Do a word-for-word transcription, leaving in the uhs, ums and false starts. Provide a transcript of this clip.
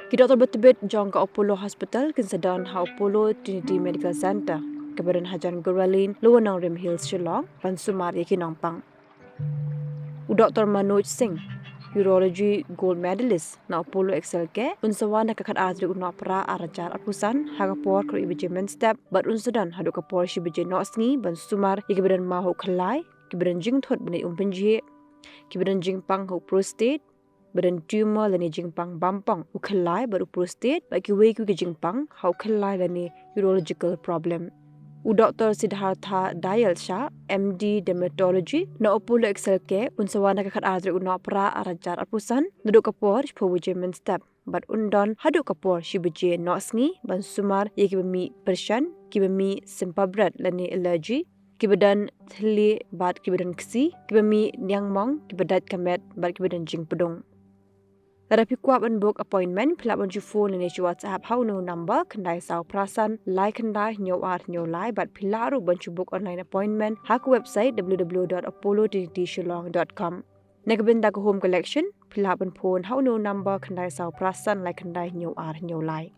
Ki doktor ba tbit jong ka Apollo Hospital kin sa don ha Apollo Trinity Medical Centre, kaba don hajan Guralin, Lower Nongrim Hills, Shillong, ban sumar ïa ki nongpang. U Doktor Manoj Singh, Urology Gold Medalist na Apollo Excel Care, un sa wan ha ka khatar tarik u Nohprah arhajar arphew san ha ka por khatwei baje mynstep bad un sa don haduh ka por shi baje nohsngi ban sumar ïa kiba don maw ha u khyllai, kiba don jingthut ban ïeit um pynjhieh, kiba don jingpang ha u prostate, ba don tumor lane jingpang bampong u khyllai bad u prostate bad kiwei kiwei ki jingpang ha u khyllai lane urological problem. U Doktor Siddhartha Dayal Shah, M D Dermatology na Apollo Excel Care, un sa wan ha ka khatar tarik u Nohprah arhajar arphew san naduh ka por shiphew baje mynstep bad un don haduh ka por shi baje nohsngi ban sumar ïa kiba mih pyrshah, kiba mih sympah bret lane allergy, kiba don thylliej bad kiba don ksih, kiba mih niangmong, kiba dait ka met bad kiba don jingpdung. Lada phi kwah ban book appointment, phi lah ban shu phone lane shu WhatsApp ha une u number khyndai saw phra san lai khyndai hynñiew ar hynñiew lai bad phi lah ruh ban shu book online appointment ha ka website w w w dot apollo trinity shillong dot com. Na ka bynta ka home collection, phi lah ban phone ha une u number khyndai saw phra san lai khyndai hynñiew ar hynñiew lai.